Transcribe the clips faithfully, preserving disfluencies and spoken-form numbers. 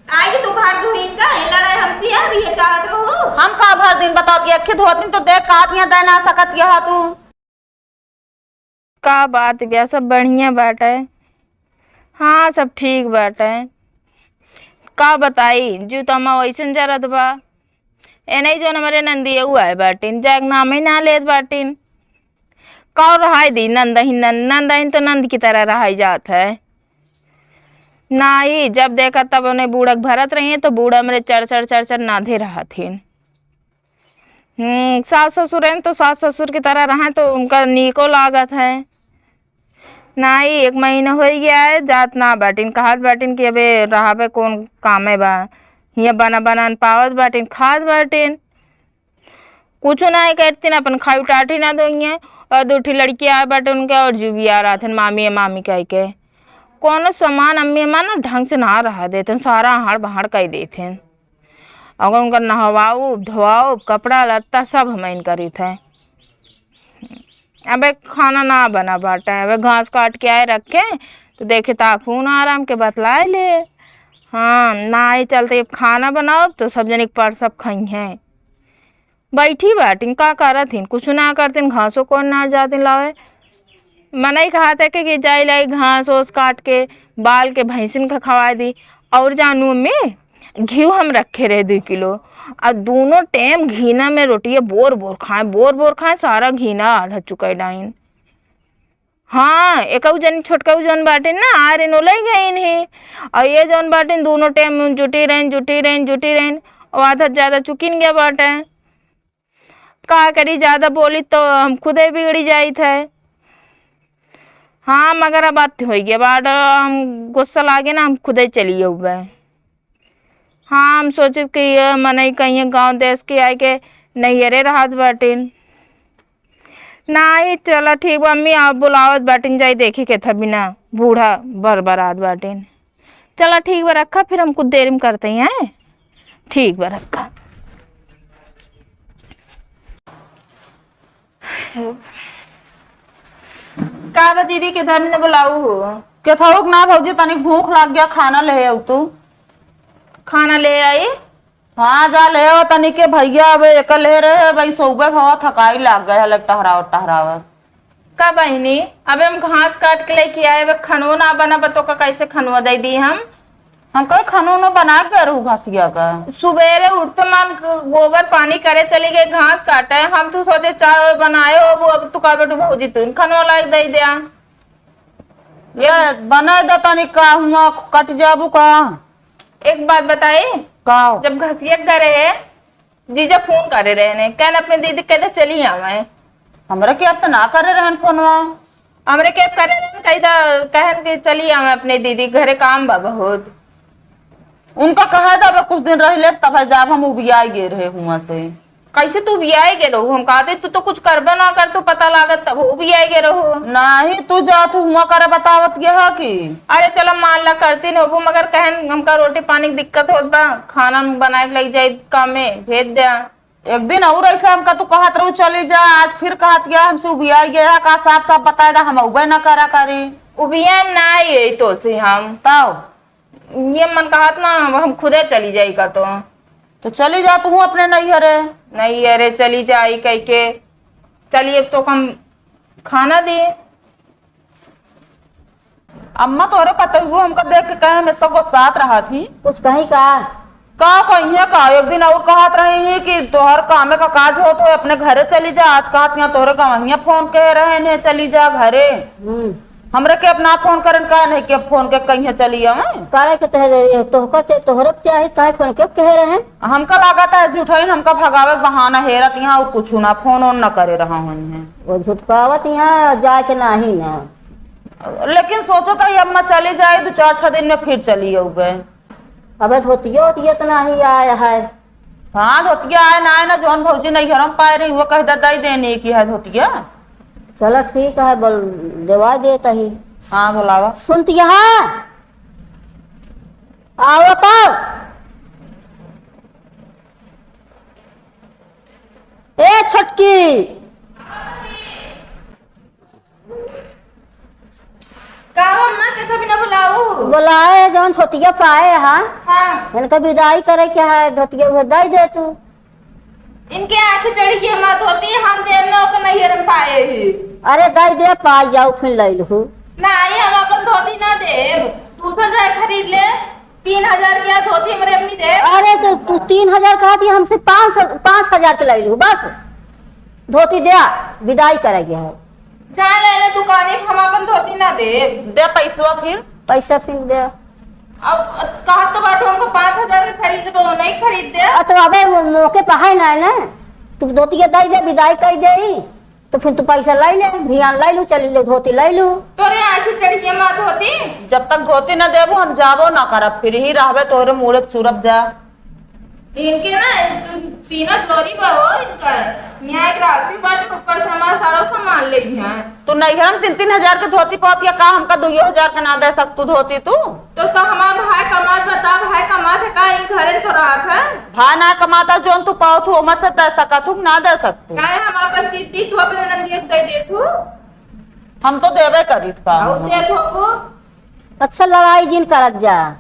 आइगे तू भर दुहिन का, ये लड़ाई हमसे अब ये चाहत रहो। हम का भर दिन बतावत, ये अखी धोतिन तो देख कहत यहाँ दे ना सकत यहाँ तू। का बात बिया, सब बढ़िया बाटे। हाँ, सब ठीक बाटे। का बताई, जू तो हमा वैसन जरत बा। ए नहीं, जौन हमरे नंदियऊ आए बाटिन, जाए के नाम ही ना लेत बाटिन। का रहाई दी, नंदहिन, नंद, नंदहिन तो नंद की तरह रहाई जात है। नाही, जब देखा तब उन्हें बूढ़ा के भरत रही है, तो बूढ़ा हमरे चर चर चर चर नाधे रहत हिन। हम्म, सास ससुर हैं तो सास ससुर की तरह रहें तो उनका नीको लागत है। नाही, एक महीना होइ गया है, जात ना बाटिन, कहत बाटिन कि अबे रहाबे कौन कामे बा, हियाँ बना बना न पावत बाटिन, खात बाटिन, कुछ नाही करतिन, अपन खाई टाटी ना दोइए। और दो ठी लड़की आए बाटे उनके और जुबिया रहत हैं मामी है, मामी कह के। कौनो सामान अम्मी अम्मा ना ढंग से ना रहा देते, सारा अहाड़ बहाड़ कर देते हैं। अगर उनका नहवाओ, धोआओ, कपड़ा लत्ता सब हमइन करित है। अबे खाना ना बना बाटे, अबे घास काट के आए रखे, तो देखे ता फोन आराम के बतलाए ले। हाँ, ना आई चलते अब खाना बनाओ, तो सब जने एक पर सब खइहें। बैठी बाटिन, का करत हिन? कुछ ना करतिन, घासो कौन ना जातिन लावे। मनई कहत है कि, कि जाई लाई घास ओस काट के, बाल के भैंसिन का खवाए दी। और जानू अम्मी, घीव हम रखे रहे दुइ किलो, आ दूनो टेम घीना में रोटिया बोर बोर खाए, बोर बोर खाए, सारा घीना आधा चुकाई डाइन। हाँ, एकऊ जन छोटकऊ जौन बाटिन ना, आरिन ओलई गइन ही, और ये जौन बाटिन दूनो टेम जुटी रहिन, जुटी रहिन, जुटी रहिन, और आधा ज्यादा चुकिन गया बाटे। का करी, ज्यादा बोली तो हम खुदे बिगड़ी जाइत है। हाँ, मगर अब बात होइ गया, बात हम गुस्सा लागे ना, हम खुदे चली अउबे। हाँ, हम सोचित कि ये मनई कहीं गाँव देश के आए के नैहरे रहत बाटिन। नाही, चला ठीक बा अम्मी, आप बुलावत बाटिन, जाई देखी के था बिना बूढ़ा बरबरात बाटिन। चला ठीक बा, रखा, फिर हम कुछ देर में करते हैं। ठीक बा, रखा। का बा दीदी, के धन न बुलाऊ हो? केथौक ना भौजी, तनिक भूख लाग गया, खाना ले आऊ तू। खाना ले आई? हाँ, जा ले आओ तनिक के भैया, अब एक ले रहे, भाई सौबे भवा थकाई लाग गए हले टहरावत टहरावत। का बहिनी, अबे हम घास काट के लेके आए, अबे खनवा ना बना, बा तो का कैसे खनवा दे दी हम? हम कहे खनवा ना बना के रहू घासिया का। सुबेरे उठते मान गोबर पानी करे चली गई, घास काटे, हम तो सोचे चाय वाय बनाए हो, अब तू का बेटू भौजी तू खनवा लायक दे दिया। ये बनाए दे तनी का, हुआ कट जाबू का? एक बात बताई? का? जब घसिया करे है, जीजा फोन करे रहने, कहन अपने दीदी कहते चली आवे। हमरे के अब तो ना करे रहन फोनवा। हमरे के अब करे रहन, कही दा, कहन कि चली आवे अपने दीदी घरे, काम बा बहुत। उनका कहा जाबे कुछ दिन रह ले, तब जाब, हम उबियाई गए रहे हुआ से। कैसे तू उबियाए गे रहू? हम कहते तू तो कुछ करबे ना कर, तू पता लागत तब उबियाए गे रहू। नाही, तू जात हुआ करे बतावत गे ह कि? अरे चलो मान ला करती न होबू, मगर कहन हमका रोटी पानी के दिक्कत होत बा, खाना बनाए के लग जाई कामे, भेज दे। एक दिन और ऐसे हमका तू कहत रहू चली जा, आज फिर कहत गया हमसे उबियाए गया ह का, साफ साफ बताए दा, हम उबे ना करा करी। उबिया ना ये तो से हम। तब? ये मन कहत ना, हम खुदे चली जाई का तो। तो चली जा तू अपने नैहरे। नैहरे चली जाई कह के। चली अब तो हम खाना दी। अम्मा तोरे पतोहू हमका देख के कहे हमेशा गुस्सात रहत ही। कुछ कहीं का? का कहिए का, एक दिन और कहत रही ही कि तोहर कामे का काज होत हो, अपने घरे चली जा। आज कहत यहाँ तोहरे गवहिया फोन कहे रहे ने चली जा घरे। हम्म। हमरे के अपना फोन करन का नहीं के फोन के कहीं चली आवे। करे के तोहरे, तोहका चे-, तोहरे के चाही, काहे फोन के कहे रहे? हमका लागत है झूठाइन हमका भगावे के बहाना हेरत यहाँ और कुछ ना, फोन ओन ना करे रहा हूँ। वो झुटकावत यहाँ जाए के नाही ना। लेकिन सोचो तो ये अम्मा चली जाए, दो चार छह दिन में फिर चली आऊबे। अबे धोतिया ओतिया तो नाही आया है। हाँ, धोतिया आए ना आए ना, जौन भौजी नैहर में पाए रही, वो कह दे, दे देने की है धोतिया। चलो ठीक है, बोल, देवा देता ही। हाँ, बुलावा। सुनती है? आओ तो। ए छोटकी। का हो अम्मा, के था बिना बुलाऊ? बुलाए जौन धोतिया पाए हा। हाँ। इनका बिदाई करे के है, धोतिया उहे दई दे तू। इनके आँखी चढ़ी कि हमार धोती हम देब ना, ओकर नैहर में पाए ही। अरे दई दे, पाई जाऊ, फिर लई लहू। नाहीं, हम अपन धोती ना देब, दूसर जाए खरीद ले। तीन हजार के धोती हमरे अम्मी देब। अरे तो तू तीन हजार कहत ही, हमसे पाँच सौ, पाँच हजार के लई लहू बस। धोती दे, बिदाई करे के है। जाए ले ले दुकानी, हम अपन धोती ना देब। दे पैसवा फिर। पैसा फिर दे। अब कहत तो बाटू हमको पाँच हजार के खरीद दे, नहीं खरीद दे। आ, तो अबे मो-, मौके पे है ना, ना। तू धोतिया दई दे, बिदाई कई दे, तो फिर तू पैसा लई ले, भियान लई लू, चली ले धोती लई लू। तोरे आँखी चढ़िए माँ धोती। जब तक धोती ना देबू, हम जाबो ना करब, फिर ही रहबे तोरे मूड़े पे चुरब जा। इनके ना सीना जोरी बा हो इनका। यहाँ एक राती बाटे ऊपर से हमारा सारा सामान ले लिया। तू नैहर में तीन तीन हजार के धोती पावत या का, हमका दुइयो हजार के ना दे सकतू धोती तू? तो, तो हमार भाई कमात बता, भाई कमात है का, ई घरे तो रहत है? भाई ना कमाता, जोन तू पावत हू, ओमर से दे सकत हू, ना दे सकतू? काहे हम अपन चीज दी, तू अपने नंदिया के दे देत हू? हम तो देबे करीत का और हम। देत हो वो? अच्छा, लड़ाई जिन करत जा।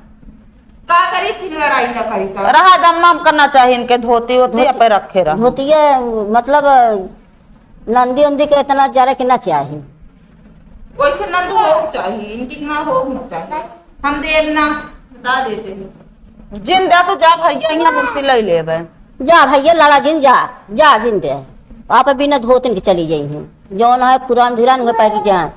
का करी फिर लड़ाई ना करी तो? रहा दम्मा, हम करना चाहिए इनके धोती वोती धोती, पे रखे रहा। धोतिया, मतलब, नंदी उंदी के इतना जरे के ना चाही। वैसे नंद हो चाही, इनकी ना हो ना चाही। हम देब ना, बता देते हैं। जिन दे तू जा भैया, यहाँ मुंशी ले लेबे। जा भैया, लड़ा जिन जा, जा जिन दे। आप बिना धोतिन के चली जाई हैं। जौन है पुरान धुरान हुए पहन के जाए।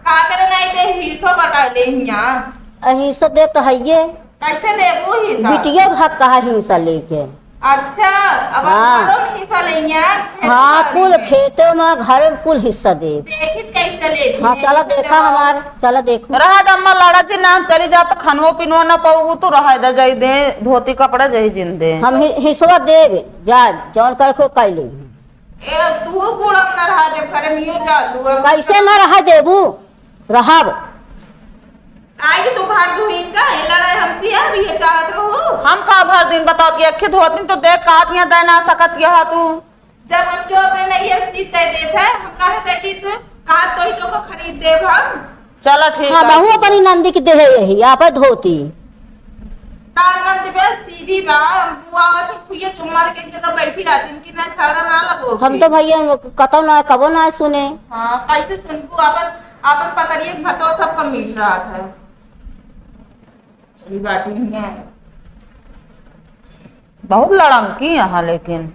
का करे नहीं दे, हिस्सो बटा ले हियाँ। आ, हिस्सो देब तो हइये। कैसे देबू हिस्सा? बिटिया के हक कहा हिस्सा लेके। अच्छा, अब हाँ। घरों में हिस्सा लेंगे, खेत हाँ, बाड़ी कुल में। खेतों में, घर में कुल हिस्सा देब। देखित कैसे लेती हाँ, है, चला हिस्सा देखा देबो। हमार, चला देखो। रहा दम्मा लड़ा जी, नाम चली जा तो खनवो पिनवो ना पाऊबू, तू रहा दे जाई दे, धोती कपड़ा जाई जिन दे। हम हि-, हिस्सा देब, जा, जौन करे को कई ले। ए, तू बूढ़ा ना रहा दे, घरे में यो जा लू, अब कैसे ना रहा देबू? रहब। आई कि तू भर दुहिन का, ये लड़ाई हमसे है, अभी ये चाहत रहू। हम का भर दिन बताओ कि अखे धोतिन तो देख कहत यहाँ दे ना सकत यह तू। जब क्यों अपने नैहर चीज दे देत है, हम काहे से दी तू? कहा तो ही तो को खरीद देब हम। चला ठीक हाँ, है। बहू अपनी नंदी के देहे यही, आप धोती। तानंद बे सीधी बा, बुआ आवत है, खुइये चुम्मा के एक जगह बैठी रहती, इनकी ना झगड़ा ना लगो। हम तो भैया कतौ ना, कबो ना सुने। हाँ, कैसे सुनबू? अपन, अपन पतरिये के भतवा सबका मीठ रहत है। चली बाटी हियाँ। बहुत लड़ंकी यहाँ, लेकिन